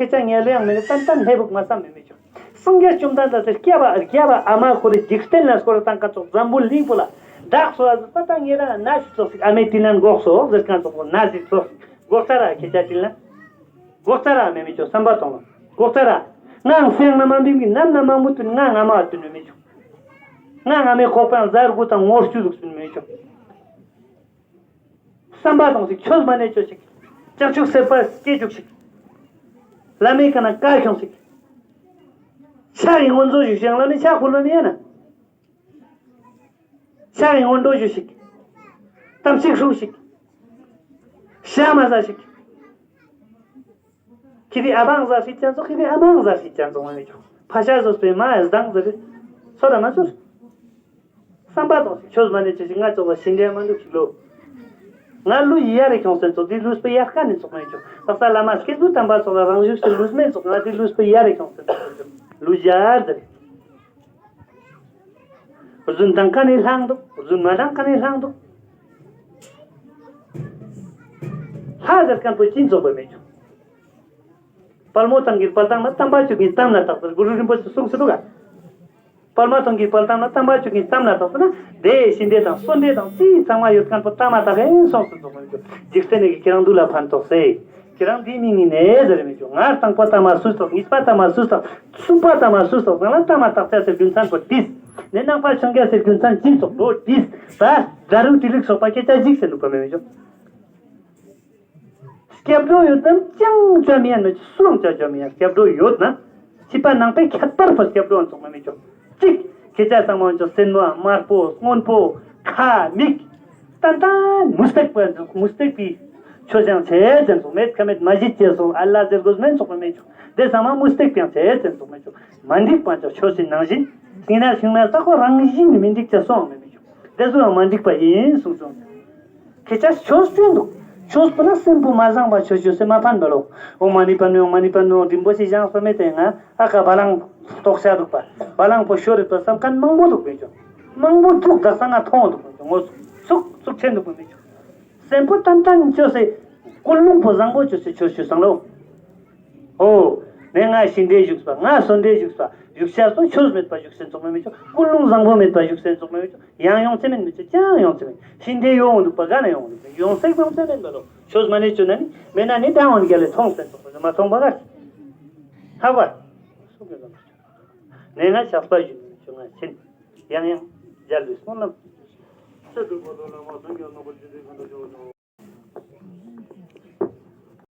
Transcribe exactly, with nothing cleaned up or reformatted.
ཁྱེད་ཅག་ངས་ལོས་ཡང་མི་ནི་ཏན་ཏན་ལྷའི་བུ་མ་བསམ་མི་མི་ཆོག་སངས་རྒྱས་བཅོམ་ལྡན་འདས་དེ་སྐྱེ་བ་རྒྱལ་བ་ཨ་མ་ཁོ་རེ་འཇིག་རྟེན་ལ་སྐོར་བཏང་ཁ་ཚོགས་འཛམ་བུ་གླིང་པོ་ལ་བདག་སོ་བ་ཟིག་པ་ད་ངེད་རང་ན་ཞིག་ཚོགས་ཤིག་ཨ་མའི་དྲིན་ལན་འགོག་སོ་ཟེར་ཁ་ཚོགས་པོ་ན་ཞིག་ཚོགས་ཤིག་འགོག་ཚར་ར་ཁྱེད་ཅག་དྲིན་ལན་འགོག་ཚར་ར་མི་མི་ཆོག་བསམ་པ་གཏོང་ལ་འགོག་ཚར་ར། ངའང་སེང་ན་མ་འདིང་གི་ནམ་ན་མ་མུ་ཏུ་ང་ང་མ་བ་དུ་ནུ་མི་ཆོག་ང་ང་མའི་ཁོག་པའང་ཟ་རུ་གུ་དང་ངོར་བཅུ་ལུགས་སུ་ནུ་མི་ཆོག་བསམ་པ་དང་ཞིག་ཆོས་མ་གནས་ཆོས་ཤིག་ལྕགས་ཆུ་སེར་པ་སྐྱེ་བཅུག་ཤིག་བླ་མའི་ཁ་ན་བཀའ་ཁྱོང་ཤིག་ཕྱག་གི་སྔོན་བཟོ་ཞུ་ཞིང་བླ་མའི་ཕྱག་ཁུ་ལོ་ནི་ཡ་ན། ཕྱག་གི་སྔོན་འགྲོ་ཞུ་ཤིག་གཏམ་ཤིག་ཧྲུང་ཤིག་ཤ་མ་ཟ་ཤིག་ཁི་དི་ཨ་བང་ཟ་ཤིག་ཅན་ཚོ་ཁི་དི་ཨ་མང་ཟ་ཤིག་ཅན་ཚོ་མ་མི་ཆོག་ཕ་ཤ་ཟོས་པའི་མ་ཨེ་སྡང་ཟེར། ཚོ་ར་མ་ཚོར། བསམ་པ་དང་ཆོས་མ་ནས་ཆེ་ཞིག་ང་ཚོ་ལ་ཤི་འདྲེ་མ་འདུག་ཞིག་ལོ། ང་ལུས་ཡ་རེ་ཁྱོང་སེམས་ཚོགས་འདི་ལུས་པའི་ཡར་ཁ་ནས་ཚོགས་མེད་ཀྱང་དག་ས་བླ་མ་སྐྱེས་བུ་དམ་པ་ཚོགས་ལ་རང་བཞུགས་སུ་ལུས་མེད་ཚོགས་ང་འདི་ལུས་པའི་ཡ་རེ་ཁྱོང་སེམས་ཚོགས་ལུས་ཡར་འདི་རེད། རྫུན་དང་ཁ་ནས་ལྷང་འདུག་རྫུན་མ་དང་ཁ་ནས་ལྷང་འདུག་ལྷ་ཟེར་མཁན་པོ་སྦྱིན་ཚོགས་པ་མེད་ཀྱང་། དཔལ་མོ་ཐང་གི་དཔལ་ཐང་ན་དམ་པ་ཆོས་ཀྱི་གཏམ་ལ་བརྟག་པར་གུ་རུ་རིན་པོ་ཆེ་གསུངས་སུ་འདུག་ག་དཔལ་མ་ཐང་གི་དཔལ་ཐང་ན་དམ་པ་ཆོས་ཀྱི་གཏམ་ལ་བརྟག་པ་ན་དེ་ཤི་འདྲེ་དང་གསོན་འདྲེ་དང་ཅི་ཚང་མ་ཡོད་མཁན་པོ་ཐ་མ་དག་ཧེ་སོང་སུ་འདུག་མི་འདུག་འཇིག་རྟེན་ནས་ཀྱི་ཁྱེད་རང་འདུག་ལ་ཕན་ཐོགས་སེ། ཁྱེད་རང་འདི་མི་ངི་ནས་ཟེར་མི་འདུག་ང་དང་པོ་ཐ་མ་སུ་སོགས་གཉིས་པ་ཐ་མ་སུ་སོགས་གསུམ་པ་ཐ་མ་སུ་སོགས་ཚང་ལ་ཐ་མ་བརྟག་དཔྱད་ཟེར་རྒྱུ་མཚན་པོ་དིས། ནས་ནང་པ་ཆོས་རྒྱལ་ཟེར་རྒྱུ་མཚན་སྦྱིན་སོགས་པོ་དིས། ད་དགྲ་རུ་དྲི་ལུགས་སོགས་པ་སྐད་ཆ་ཞིག་ཟེར་འདུག་པ་མི་འདུག་སྐྱབས་འགྲོ་ཡོད་ན་ཅང་བཅོམ་ཡང་མི་སུའང་ཅང་བཅོམ་ཡང་སྐྱབས་འགྲོ་ཡོད་ན། ཕྱི་པ་ནང་པའི་ཁྱད་པར་པོ་སྐྱབས་འགྲོ་ཚོགས་མ་མི་ཆོག་གཅིག་ཁྱེད་ཅག་ཚང་མ་ཅོག་སེན་མོ་དམར་པོ་སྔོན་པོ་ཁ་མིག་ཏན་ཏན་མུ་སྟེགས་པ་འདུག་མུ་སྟེགས་པའི་ཆོས་ཀྱང་བྱས་ཅན་ཚོགས་མེད་ཁ་མེད་མ་གཞི་བྱས་སོང་ཨ་ལ་ཟེར་དགོས་མེད་ཚོགས་མ་མི་ཆོག་དེ་ཚང་མ་མུ་སྟེགས་ཀྱང་བྱས་ཅན་ཚོགས་མི་ཆོག་མ་འགྲིག་པ་ཅོག་ཆོས་སྲིད་ནང་བཞིན་ཤིང་ན་ཤིང་ན་ས་ཁོ་རང་བཞིན་མི་འགྲིག་ཅེས་སོང་མི་མི་ཆོག་དེ་ཚོ་ཡང་མ་འགྲིག་པ་ཡིན་གསུངས་སོང་། ཁྱེད་ཅག་ཆོས་སྤྱོད་འདུག་ཆོས་སྤོ་ན་སེམས་པོ་མ་བཟང་བ་ཆོས་ཆོས་སེམས་མ་ཕན་པ་ལོ། ཨོ་མ་ཎི་པ་ནི་ཨོ་མ་ཎི་པ་ནི་ཨོ་འབྲིང་པོ་ཞིག་བཞེངས་སོ་མེད་དེ་ང་ཨ་ཀ་བ་ལང་རྟོགས་བྱ་འདུག་པ། བ་ལང་པོ་ཤོར་རེད་པ་བསམ་མཁན་མང་པོ་འདུག་མེད་ཅོ། མང་པོ་འདུག་དག་ས་ང་མཐོང་འདུག་མེད་ཅོ་ངོ་ཚུགས་ཚུགས་ཆེན་འདུག་མེད་ཅོ། སེམས་པོ་ཏན་ཏན་ཆོས་སེ། ཀུན་སློང་པོ་བཟང་པོ་ཆོས་སེ་ཆོས་ཆོས་བཟང་ལོ། ཨོ། ནས་ང་ཤི་འདྲེ་བཞུགས་པ་ང་གསོན་འདྲེ་བཞུགས་པ་བཞུགས་ཤར་སོ་ཆོས་མེད་པ་བཞུགས་སེམས་ཚོགས་མེད་མེད་ཆོ་ཀུན་སློང་བཟང་པོ་མེད་པ་བཞུགས་སེམས་ཚོགས་མེད་མེད་ཆོ། ཡང་ཡོང་ཚེ་མིན་མི་ཚེ་ཅང་ཡོང་ཚེ་མིན། ཤིང་དེ་ཡོང་འདུག་པ་ག་ན་ཡོང་འདུག་པ་ཡོང་སེག་མང་ཚེ་མིན་པ་ལོ། ཆོས་མ་ནི་ཆོ་ན་ནི་མེད་ན་ནི་དང་འོན་རྒྱ་ལས་མཐོང་སེམས་ཚོགས་པ་མ་མཐོང་པ་ག་ཧ་བ། ནས་ང་ཞགས་པ་བཞུགས་ནས་ཆོ་ང་ཕྱིན། ཡང་ཡང་རྒྱ་ལུས་སོང་ལམ། ཆོས་སྒྲུབ་པ་དང་ལམ་མ་སངས་རྒྱས་རྣམ་པར་ཞི་བདེ་གང་དུ་འགྲོ་བ་དང་།